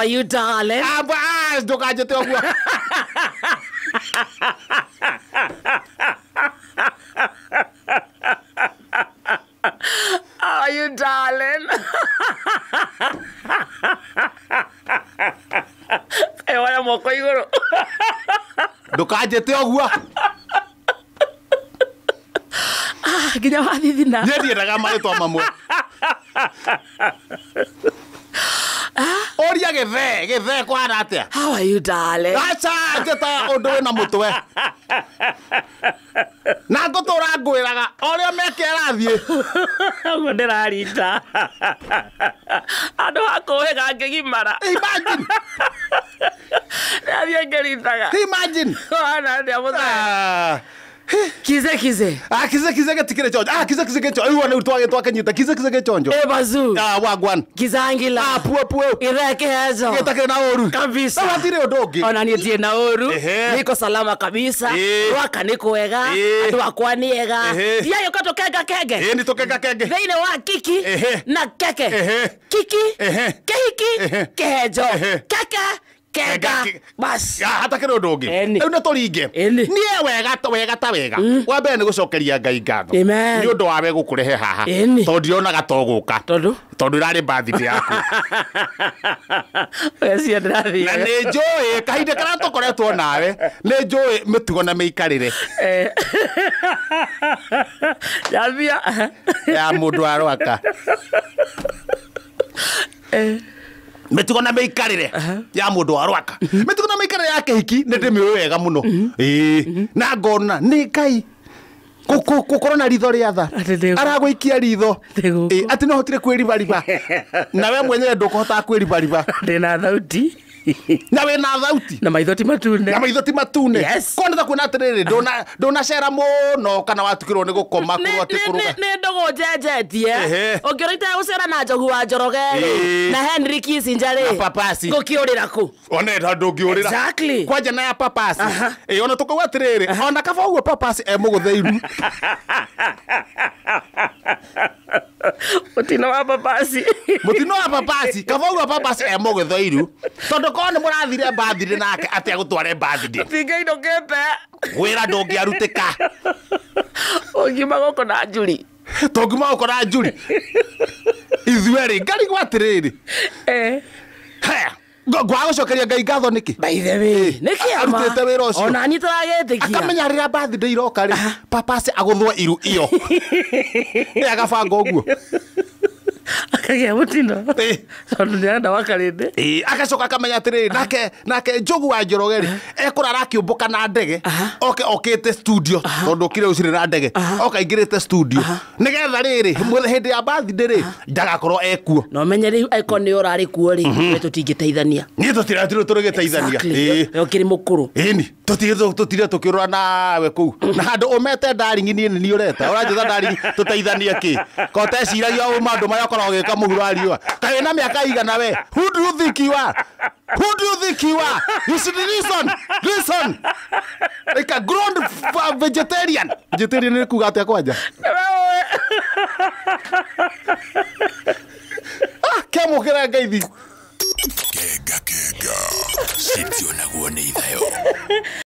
How are you, darling? Ah, ndũkanjĩte ũguo. How are you, darling? Kaĩ woya moko igũrũ. Ndũkanjĩte ũguo. Ah, nginya wathithina. Niĩ ndiendaga marĩtwa mamwe. Ũria gĩthee, gĩthee kũhana atĩa? How are you, darling? Aca, njĩta ũndũ wĩna mũtwe. Na ngũtũra ngwĩraga o ũrĩa meke arathiĩ. Ũguo ndĩrarita. Andũ a kũhĩga ngĩgimara. Imagine, Ndathiĩ ngĩritaga. imagine. Kũhana atĩa mũthee? Ah. Kize kize. Ah, kize kize gĩtikĩrĩ chonjo. Ah, kize kize gĩchonjo. Rĩu ona rĩu twakĩnyita kize kize gĩchonjo. Ebazu. Ah, wagwan. Kizangila. Ah, puo puo. Ithe kĩhejo. Gĩtakĩrĩ na ũru. Kabisa. Na hatirĩ ũndũ ũngĩ. Ona niĩ ndirĩ na ũru. Ehe. Niko salama kabisa. Ĩĩ. Rwaka nĩ kwega. Ĩĩ. Andũ akwa nĩ ega. Ehe. Ndiagĩũka tũkenga kenge. Ĩĩ, nĩ tũkenga kenge. Thĩinĩ wa kiki Ehe. na keke. Ehe. Kiki. Ehe. Kĩhiki. Ehe. Kĩhenjo. Ehe. Keke. Kenga. Kenga, Bas. Ah, hatakĩrĩ ũndũ ũngĩ. Ĩni. Rĩu nĩ tũringe. Ĩni. Niĩ wega ta wega ta wega. Wa mbere nĩ gũcokeria Ngai ngatho. Amen. Nĩ ũndũ wawe gũkũrehe haha. Ĩni. Tondũ ndionaga to gũka. Tondũ? Tondũ ĩrarĩ birthday yaku. Wecia ndĩrathiĩ. Na nĩ njũĩ kahinda karĩa tũkoretwo nawe nĩ njũĩ mĩtugo na mĩikarĩre Eh. Yambia. ya mũndũ wa Rwaka. Eh. Mĩtugo na mĩikarĩre ya mũndũ wa Rwaka. Mĩtugo na mĩikarĩre ya kĩhiki nĩ ndĩmĩũĩ wega mũno. Ĩĩ. Na ngona nĩ Ngai gũkorwo na ritho rĩa tha. Atĩ ndĩ- Aragũikia ritho. Ndĩ gũkũ. Ĩĩ, atĩ no hotire kwĩribariba. Na we mwenyewe ndũkũhotaga kwĩribariba. Ndĩna thauti. Na wĩna thauti. Na maitho ti matune. Na maitho ti matune. Yes. Ko nĩ ta kuona atĩrĩrĩ ndũnacera mũno kana watukĩrwo nĩ gũkoma kũrwo atĩ kũrũga. Nĩ ndũgũ njenjetie. Ehe. Ũngĩona itegũcera na Njogu wa Njoroge rĩ, Ĩĩ. na Henry Kissinger rĩ, Na Papasi. ngũkĩũrĩra kũ? One ta ndũngĩũrĩra. Exactly. Kwanja na ya Papasi. Ĩĩ, ona tũkauga atĩrĩrĩ ona kaba ũguo Papasi e mũgũthe iru. Mũtino wa Papasi. Mũtino wa Papasi, kaba ũguo Papasi e mũgũthe iru. Tondũ korwo nĩ mũrathire birthday nake atĩ agũtware birthday. Tingĩinũkĩte. Wĩra ndũngĩarutĩka. Ũngiuma gũkũ na Njuri. Tũngiuma gũkũ na Njuri. Ithuerĩ ngarigwo atĩrĩrĩ. Eh. Haya, ngwaga gũcokeria Ngai ngatho nĩkĩ? By the way, nĩ kĩama. Arutĩte wĩra ũcio. Ona niĩ tũragĩtĩkia. Akamenya rĩrĩa birthday iroka rĩ, Papasi agũthwo iru iyo. Ĩ agabanga ũguo. Akagĩa mũtino. Ĩ. Tondũ nĩarenda wakarĩndĩ. Ĩ, agacoka akamenya atĩrĩrĩ nake Njogu wa Njoroge rĩ ekũrara akĩũmbũka na ndege oke okĩte studio tondũ okire rũcinĩ na ndege oka aingĩrĩte studio nĩgetha rĩrĩ hĩndĩ ya birthday rĩ ndagakorwo ekuo. Na ũmenye rĩu angĩkorwo nĩ ũrarĩ kuo rĩ, we tũtingĩteithania. Niĩ tũtirĩ tũrĩgĩteithania. Ĩ. We ũkĩrĩ mũkũrũ. Ĩni tũtire tũkĩũrũra nawe kũu na handũ ũmete ndaringi niĩ nĩ niĩ ũreta ũranjĩta ndaringi tũteithanie kĩ ko teciragia ũũ maũndũ marĩa ũkoragwo ũgĩka mũhuro wa riũa kaĩ wĩna mĩaka igana we. Who do you think you are? Who do you think you are? You should listen, listen like a grown vegetarian. Vegetarian nĩ kuga atĩa kwanja? Ah, kĩamũkĩra ngeithi. Kenga kenga. Citionagwo nĩ ithayo.